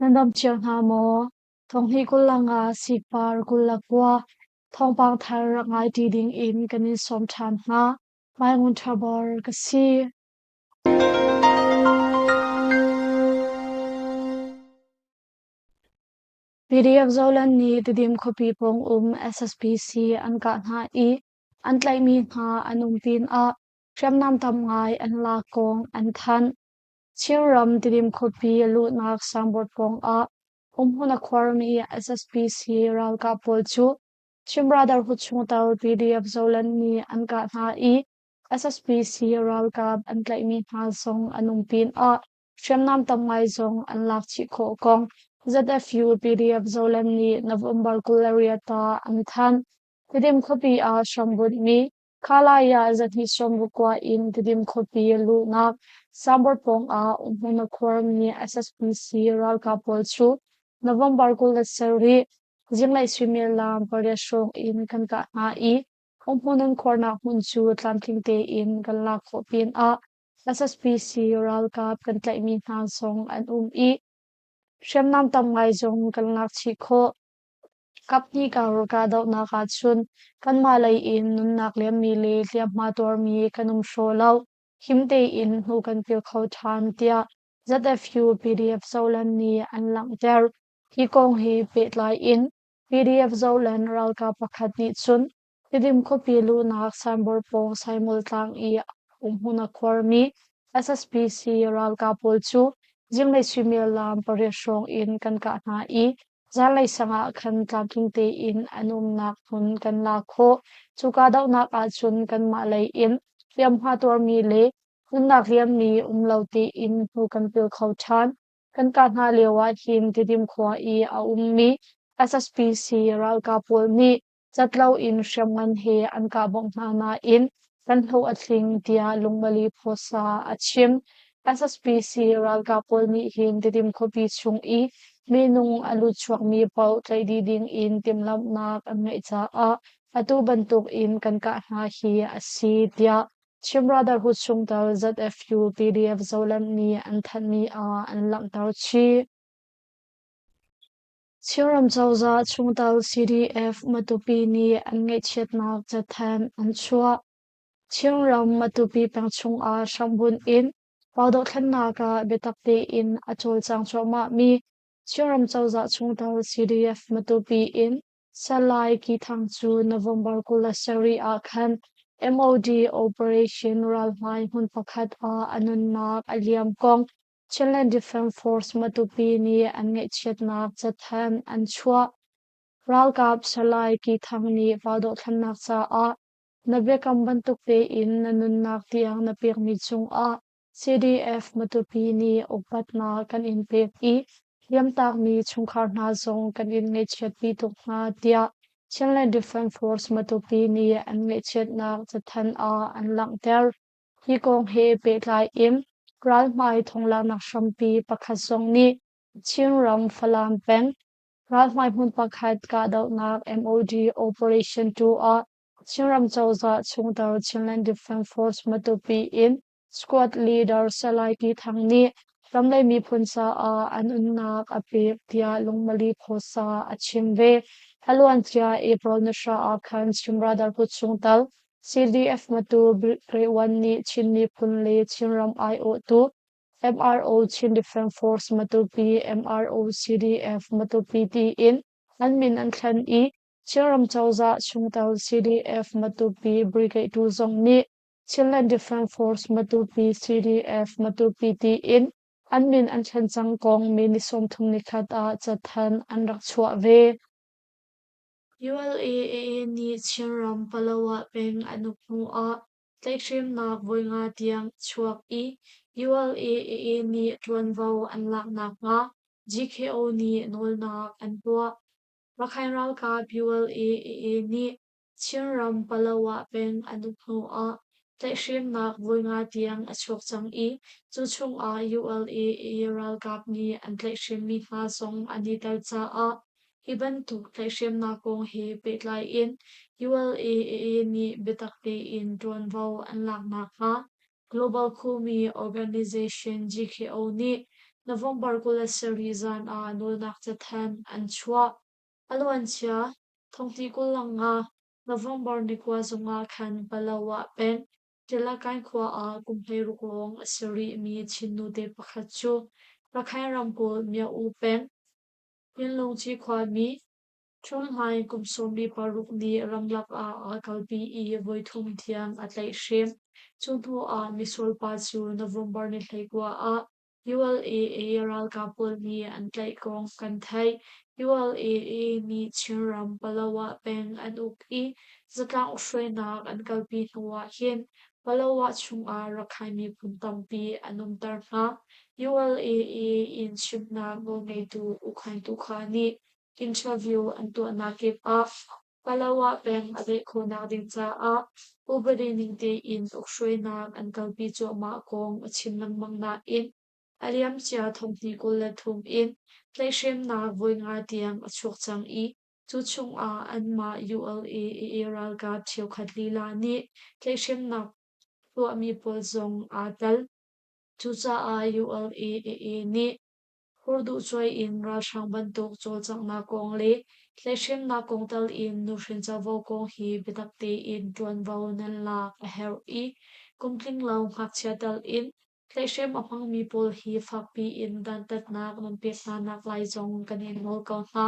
Nan dam cio hna maw? Thonghnih 25 sikpar 29 thawngpang thar rak ngai ṭi ding in kan in sawm ṭhan hna. Mai Ngun Ṭha Bor ka si. PDF Zoland nih Tidim khuapi pawng um SSPC an kah hna i an tlaihmi hna an um pinah hriamnam tam ngai an lak kong an thanh. Chinram Tidim khuapi luhnak signboard pawngah umhmun a khuarmi SSPC ralkap pawl cu Chin Brotherhood chungtel PDF Zoland nih an kah hna i SSPC ralkap an tlaihmi hna zong an um pinah hriamnam tam ngai zong an lak chih khawh kong ZFU PDF Zoland nih November 28 ah an thanh. Tidim khuapi ah hrambunhmi Khalai ah zahnih 69 in Tidim khuapi luhnak signboard pawngah umhmun a khuarmi SSPC ralkap pawl cu November 27 zinglei suimilam pariat hrawng in kan kah hna i umhmun an khuarnak hmun cu tlamtling tein kan lak khawh pinah SSPC ralkap kan tlaihmi hna zong an um i hriamnam tam ngai zong kan lak chih khawh. Kaphnih kar kahdohnak ahcun kanmah lei in nunnak liammi le hliamhma tuarmi kan um hraw lo. Him tein hnu kan pil kho ṭhan tiah ZFU PDF Zoland nih an langhter. Hi kong he pehtlai in PDF Zoland ralkap pakhat nih cun Tidim khuapi luhnak signboard pawng Saimul tlang i umhmun a khuarmi SSPC ralkap pawl cu zinglei suimilam pariat hrawng in kan kah hna i zanlei sang ah khan tlamtling tein an umnak hmun kan la khawh. Cu kahdohnak ahcun kanmah lei in hliamhma tuarmi le nunnak liammi um lo tein hnu kan pil kho ṭhan. Kan kah hna lio ah hin Tidim khua i a ummi SSPC ralkap pawl nih cat loin hriamngan he an kah bawmh hna nain kan hlawh a tling tiah Lungmali Phuasa a chim. SSPC ralkap pawl nih hin Tidim khuapi chung i minung a lut chuakmi paoh tlaih dih ding in timhlamhnak an ngeih caah atu bantuk in kan kah hna hi a si tiah Chin Brotherhood chungtel ZFU PDF Zoland nih an thanhmi ah an langhter chih. Chinram cozah chungtel CDF Matupi nih an ngaihchiatnak cathanh an chuah. Chinram Matupi peng chungah hrambunh in pau dohthlennak ah biatak tein a cawlcang cuahmahmi Chinram cozah chungtel CDF Matupi in Salai Ki Thang cu November 27 ah khan MOD Operation Ralhmai hmun pakhat ah a nunnak a liam kong Chinland Defence Force Matupi nih an ngaihchiatnak cathanh an chuah. Ralkap Salai Ki Thang nih val dohthlennak caah na biakam bantuk tein na nunnak tiang na pekmi cungah CDF Matupi nih upatnak kan in pek i liamtakmi chungkhar hna zong kan in ngaihchiatpi tuk hna tiah Chinland Defence Force Matupi nih an ngaihchiatnak cathanh ah an langhter. Hi kong he pehtlai in ralhmai thonglaknak hrampi pakhat zong nih Chinram Falam peng ralhmai hmun pakhat kahdohnak MOD Operation 2 ah Chinram cozah chungtel Chinland Defence Force Matupi in Squad Leader Salai Ki Thang nih ramlei miphun caah an nunnak a pek tiah Lungmali Phosa a chim ve. A luancia April ni hra ah khan Chin Brotherhood chungtel CDF Matu Grade 1 nih Chin miphun le Chinram aiawhtu MRO Chin Defence Force Matupi MRO CDF Matupi tiin an min an thlen i Chinram cozah chungtel CDF Matupi Brigade 2 zong nih Chinland Defence Force Matupi CDF Matupi tiin an min an thlen cang kong May ni 30 nikhat ah cathanh an rak chuah ve. ULAAA nih Chinram Palawa peng an uk hnuah tlaihhremnak voi nga tiang a chuak i ULAAA nih ṭuanvo an lak nakhnga GKO nih nawlnak an tuah. Rakhine ralkap ULAAA nih Chinram Palawa peng an uk hnuah tlaihhremnak voi nga tiang a chuak cang i cu chungah ULAA ralkap nih an tlaihhremmi hna zong an i tel caah Hi bantuk tlaihhremnak kong he pehtlai in ULAAA nih biatak tein ṭuanvo an lak nakhnga Global Khumi Organization GKO nih November 27 zan ah nawlnak cathanh an chuah. A luancia thongti 25 November ni 9 zongah khan Palawa peng Tilakai khua ah kum 16 lawng a si rihmi Chin nute pakhat cu Rakhine ramkulh Myo-U peng Pinlungci khuami Ṭhulhmai kum 16 nih ramlak ah aa kalpi i voithum tiang a tlaihhrem. Cu hnu ah misual pa cu November ni 19 ah ULAA ralkap pawl nih an tlaih kong kan theih. ULAA nih Chinram Palawa peng an uk i zatlang ukhruainak an kalpi hnu ah hin Palawa chungah Rakhine miphun tampi an umter hna. ULAA in chimnak nawlngeitu U Khaing Tu Kha nih interview an tuahnak kip ah Palawa peng a daih khawhnak ding caah upadi ning tein ukhruainak an kalpi cuahmah kong a chim lengmang nain a liamcia thonghnih 23 in tlaihhremnak voi nga tiang a chuak cang i cu chungah anmah ULA ralkap cheukhat lila nih tlaihhremnak tuahmi pawl zong aa tel. Cucaah ULA nih Hurduhcuai in ralhrang bantuk cawlcanghnak kong le tlaihhremnak kong tal in nuhrin covo kong hi biatak tein ṭuanvo nan lak a herh i kum tlinglo ngakchia tal in tlaihhrem a hmangmi pawl hi fakpi in dantatnak nan pek hna nak lai zong kan in nawl ko hna.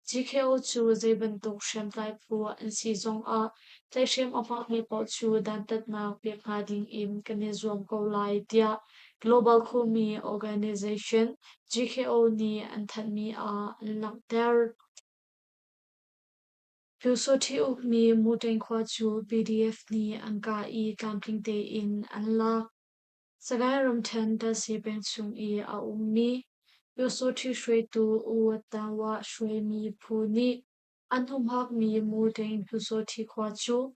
GKO cu zei bantuk hriamtlai phu an si zongah tlaihhrem a hmangmi paoh cu dantatnak pek hna ding in kan i zuam ko lai tiah Global Khumi Organization GKO nih an thanhmi ah an langhter. Pyusawṭhi ukmi Muteng khua cu PDF nih an kah i tlamtling tein an lak. Sagaing ramṭhen Tansi peng chung i a ummi Pyusawṭhi hruaitu U Wat hruaimi phu nih an humhakmi Muteng Pyusawṭhi khua cu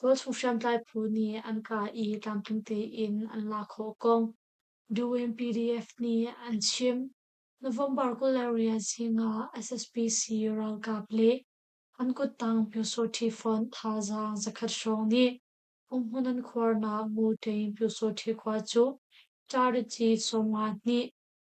Tualchung hriamtlai phu nih an kah i tlamtling tein an lak khawh kong Duwin PDF nih an chim. November 28 zing ah SSPC ralkap le an kuttang Pyusawṭhi fonh thazaang zakhat hrawng nih umhmun an khuarnak Muṭein Pyusawṭhi khua cu Ṭarici 52,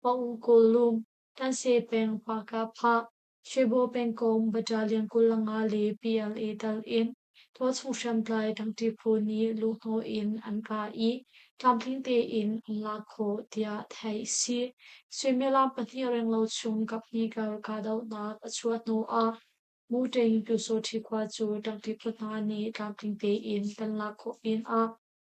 Pa-U Kawlum, Tanse peng Pahkahphah, Shwebo pengkomh Battalion 25 le PLA tal in tualchung hriamtlai ṭangṭi phu nih luhhnawh in an kah i tlamtling tein an lak khawh tiah theih a si. Suimilam pahnih renglo chung kaphnih kar kahdohnak a chuah hnu ah Muṭing Pyusawṭhi khua cu ṭangṭi phu hna nih tlamtling tein kan lak khawh pinah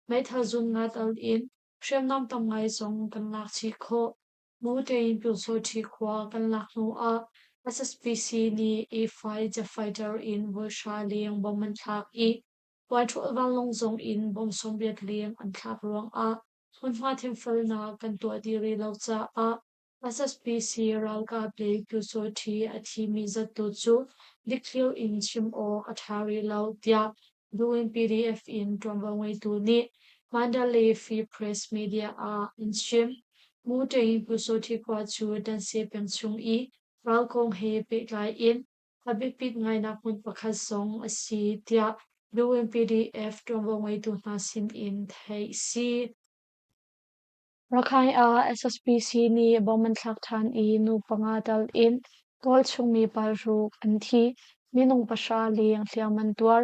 meithal zun nga tal in hriamnam tam ngai zong kan lak chih khawh. Muṭein Pyusawṭhi khua kan lak hnuah SSPC nih A5 jet fighter in voi hra leng bomb an thlak i Whitehall vanlawng zong in bomb 80 leng an thlak ruangah hmunhma thimfelnak kan tuah dih rih lo caah SSPC ralkap le Pyusawṭhi a thimi zat tu cu dikthliar in chim awk a ṭha rih lo tiah Duin PDF in ṭuanvo ngeitu nih Mandalay Free Press Media ah an chim. Muṭein Pyusawṭhi khua cu Tanse peng chung i ral kong he pehtlai in a biapit ngainak hmun pakhat zong a si tiah Duin PDF ṭuanvo ngeitu hna sin in theih a si. Rakhine ah SSPC nih bomb an thlak ṭhan i nu panga tal in tualchung mi paruk an thi, minung pahra leng hliam an tuar.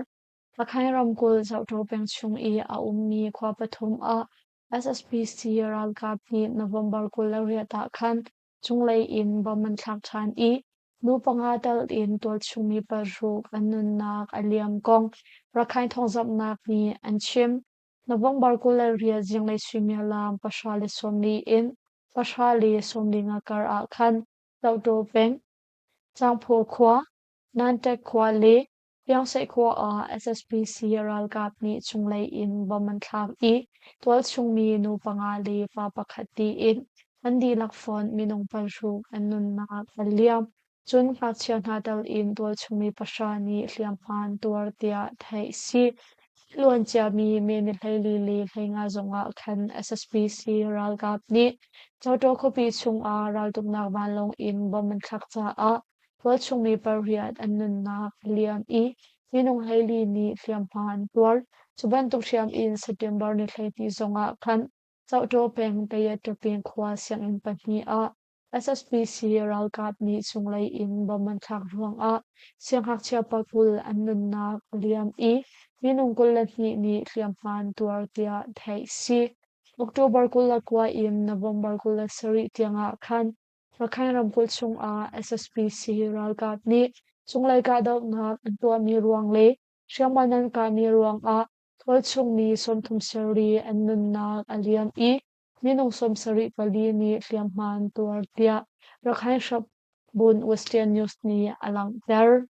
Rakhine ramkulh Zohṭaw peng chung i a ummi khua pathum ah SSPC ralkap nih November 28 ah khan cunglei in bomb an thlak ṭhan i nu panga tal in tualchung mi paruk an nunnak a liam kong Rakhine thawngzamhnak nih an chim. November 28 zinglei suimilam 10:40 in 10:45 kar ah khan Hlohtaw peng, Cangphaw khua, Nantek khua le Piangsaih khua ah SSPC ralkap nih cunglei in bomb an thlak i tualchung mi nu panga le pa pakhat tiin an dihlak fonh minung paruk an nunnak a liam. Cun ngakchia hna tal in tualchung mi pahra nih hliamhma an tuar tiah theih a si. Luanciami May ni 14 le 15 zongah khan SSPC ralkap nih Cawtaw khuapi chungah raltuknak vanlawng in bomb an thlak caah tualchung mi pariat an nunnak a liam i minung 14 nih hliamhma an tuar. Cu bantuk hriam in September ni 12 zongah khan. Zohtaw peng Tayatapin khua sianginn pahnih ah SSPC ralkap nih cunglei in bomb an thlak ruangah siangngakchia 20 an nunnak a liam i minung 22 nih hliamhma an tuar tiah theih si. October 29 in November 27 tiangah khan Rakhine ramkulh chungah SSPC ralkap nih cunglei kahdohnak an tuahmi ruang le hriamngan an kahmi ruangah tualchungmi 37 an nunnak a liam i minung 74 nih hliamhma an tuar tiah Rakhine hrambunh Western News nih a langhter.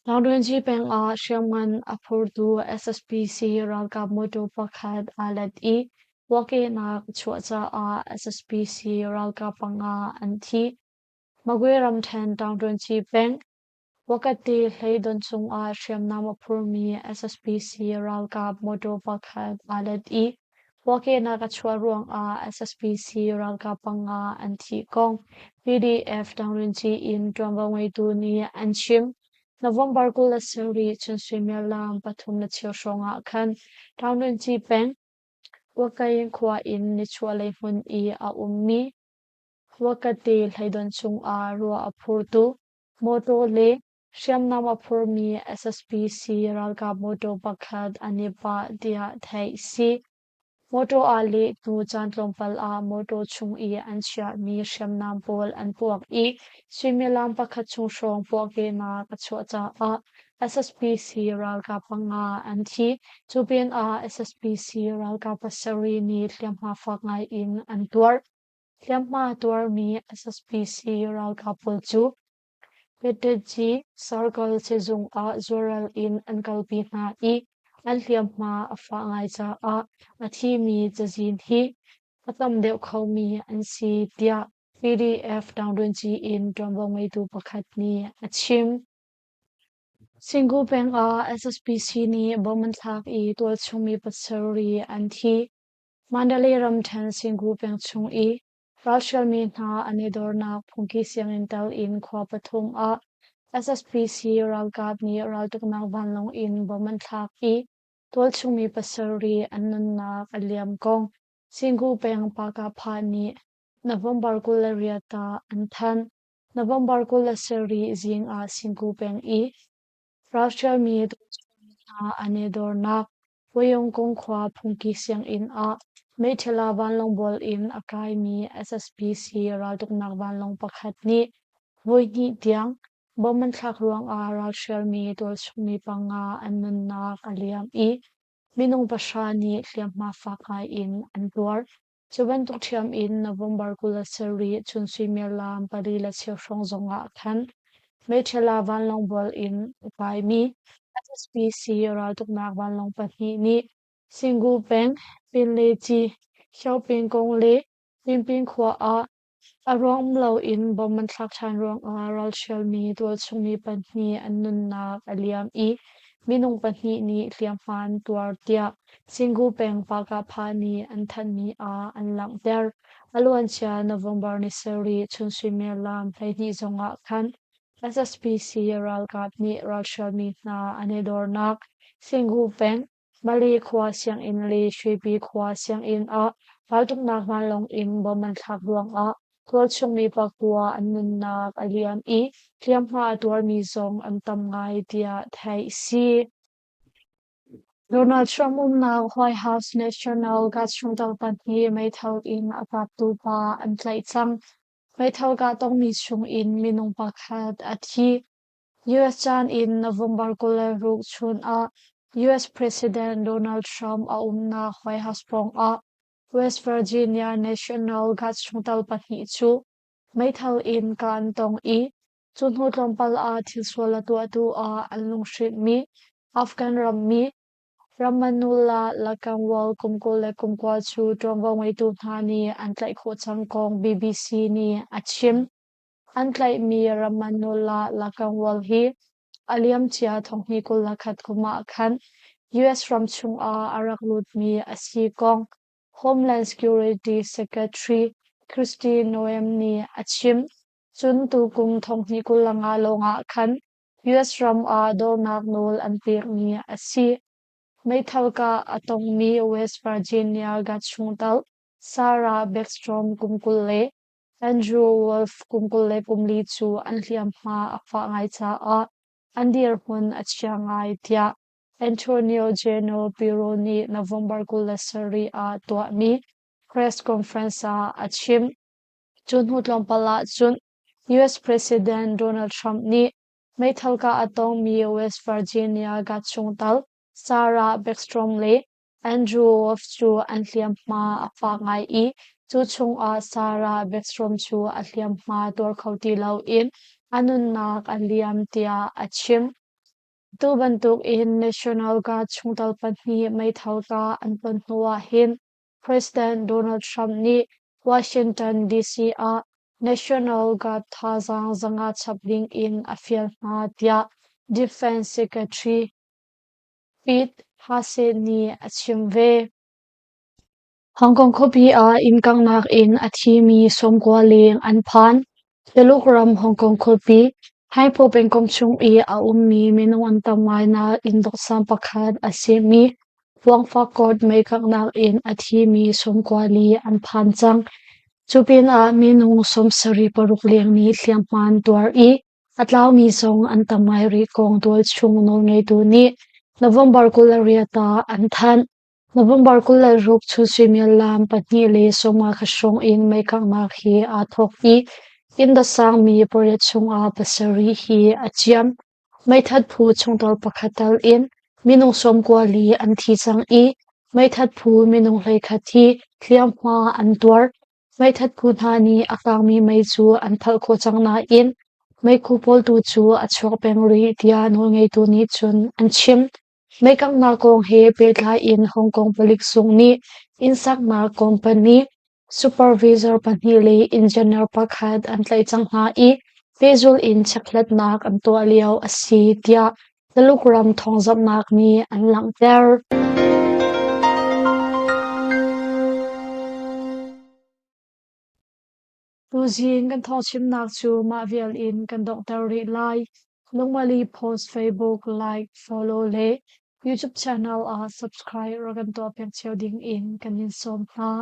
Naungdunci peng ah hriamngan a phurtu SSPC ralkap mawṭaw pakhat aa let i puakehnak a chuah caah SSPC ralkap panga an thi. Magwe ramṭhen Taungdunci peng Wakati hleidon cungah hriamnam a phurmi SSPC ralkap mawṭaw pakhat aa let i puakehnak a chuah ruangah SSPC ralkap panga an thih kong PDF Taungdunci in ṭuanvo ngeitu nih an chim. November 27 chun suimilam 3:15 hrawng ah khan Taungdunci peng Wakayin khua in nichuahlei hmun i a ummi Wakati hleidon cungah ruah a phurtu mawṭaw le hriamnam a phurmi SSPC ralkap mawṭaw pakhat an i pah tiah theih a si. Mawṭaw aa leh hnu caan tlawmpal ah mawṭaw chung i an chiahmi hriamnam pawl an puak i suimilam pakhat chung hrawng puahkehnak a chuah caah SSPC ralkap panga an thi. Cu pinah SSPC ralkap pasarih nih hliamhma fak ngai in an tuar. Hliamhma tuarmi SSPC ralkap pawl cu Petetzi Circle sizung ah zualral in an kalpi hna i an hliamhma a fah ngai caah a thimi cazin hi a tam deuh khomi an si tiah PDF Taungdunci in ṭuanvo ngeitu pakhat nih a chim. Singu peng ah SSPC nih bomb an thlak i tualchung mi pasarih an thi. Mandalay ramṭhen Singu peng chung i Ralhrialmi hna an i dornak phungki sianginn tel in khua pathum ah SSPC ralkap nih raltuknak vanlawng in bomb an thlak i tualchungmi pasarih an nunnak a liam kong Singu peng Pakapha nih November 28 ah an thanh. November 27 zing ah Singu peng i Ralhrialmi tualchungmi hna an i dornak Wayongkung khua phungki sianginn ah Meithila vanlawng bual in a kaimi SSPC raltuknak vanlawng pakhat nih voihnih tiang bomb an thlak ruangah ralhrialmi tualchungmi panga an nunnak a liam i minung pahra nih hliamhma fak ngai in an tuar. Cu bantuk ṭhiam in November 27 chun suimilam 4:15 hrawng zongah khan Meithila vanlawng bual in a kaimi SSPC raltuknak vanlawng pahnih nih Singu peng, Pinleci, Hyaopingkong le Pinpin khua ah A ruang um loin bomb an thlak ṭhan ruangah ralhrialmi tualchungmi pahnih an nunnak a liam i minung pahnih nih hliamhma an tuar tiah Singu peng Pakapha nih an thanhmi ah an langhter. A luancia November ni sarih chun suimilam 12 zongah khan SSPC ralkap nih ralhrialmi hna an i dornak Singu peng Mali khua sianginn le Shwepi khua sianginn ah raltuknak vanlawng in bomb an thlak ruangah tualchungmi pakua an nunnak a liam i hliamhma a tuarmi zong an tam ngai tiah theih a si. Donald Trump umnak White House National Guard chungtel pahnih meithal in a kaptu pa an tlaih cang. Meithal kah tongmi chung in minung pakhat a thi. US caan in November 26 chun ah US President Donald Trump a umnak White House pawngah West Virginia National Guard chungtel pahnih cu meithal in kah an tong i cu hnu tlawmpal ah thilsual a tuahtu ah an lunghrinhmi Afghan rammi Rahmanullah Lakanwal kum 29 cu ṭuanvo ngeitu hna nih an tlaih khawh cang kong BBC nih a chim. An tlaihmi Rahmanullah Lakanwal hi a liamcia thonghnih 21 kum ah khan US ram chungah a rak lutmi a si kong Homeland Security Secretary Kristi Noem nih a chim. Cun tukum thonghnih 25 lawngah khan US ram ah dornak nawl an pekmi a si. Meithal kah a tongmi West Virginia Guard chungtel Sarah Beckstrom kum 20 le Andrew Wolf kum 24 cu an hliamhma a fah ngai caah an dirhmun a chia ngai tiah Antonio Geno Piro nih November 27 ah tuahmi press conference ah a chim. Cu hnu tlawmpal ah cun US President Donald Trump nih meithal kah a tongmi West Virginia Guard chungtel Sarah Beckstrom le Andrew Wolf cu an hliamhma a fak ngai i cu chungah Sarah Beckstrom cu a hliamhma tuar kho ti loin a nunnak a liam tiah a chim. Tu bantukin National Guard chungtel pahnih meithal kah an ton hnuah hin President Donald Trump nih Washington DC ah National Guard thazaang 500 chap ding in a fial hna tiah Defense Secretary Pete Hegseth nih a chim ve. Hong Kong khuapi ah inn kanghnak in a thimi 90 leng an phan. Tuluk ram Hong Kong khuapi Haipo pengkomh chung i a ummi minung an tam ngainak inn dawhsang pakhat a simi Huangfa Court mei kanghnak in a thimi 94 an phan cang. Cu pinah minung 76 leng nih hliamhma an tuar i A tlaumi zong an tam ngai rih kong tualchung nawlngeitu nih November 28 ah an thanh. November 26 chun suimilam 2:50 kha hrawng in meikanghnak hi aa thawk i inn sangmi pariat chungah pasarih hi a ciam. Meithat phu chungtel pakhat tal in minung 94 an thi cang i meithat phu minung 11 hi hliamhma an tuar. Meithat phu hna nih a kangmi mei cu an phalh khawh cang nain meikhu pawl tu cu a chuak peng rih tiah nawlngeitu nih cun an chim. Meikanghnak kong he pehtlai in Hong Kong palik zung nih innsaknak company supervisor pahnih le engineer pakhat an tlaih cang hna i pehzulh in chekhlatnak an tuah lio a si tiah Tuluk ram thawngzamhnak nih an langhter. Tuzing kan thawngchimnak cu mah vial in kan donghter rih lai. Lungmali post Facebook like, follow le YouTube channel ah subscribe rak kan tuah piak cio ding in kan in sawm hna.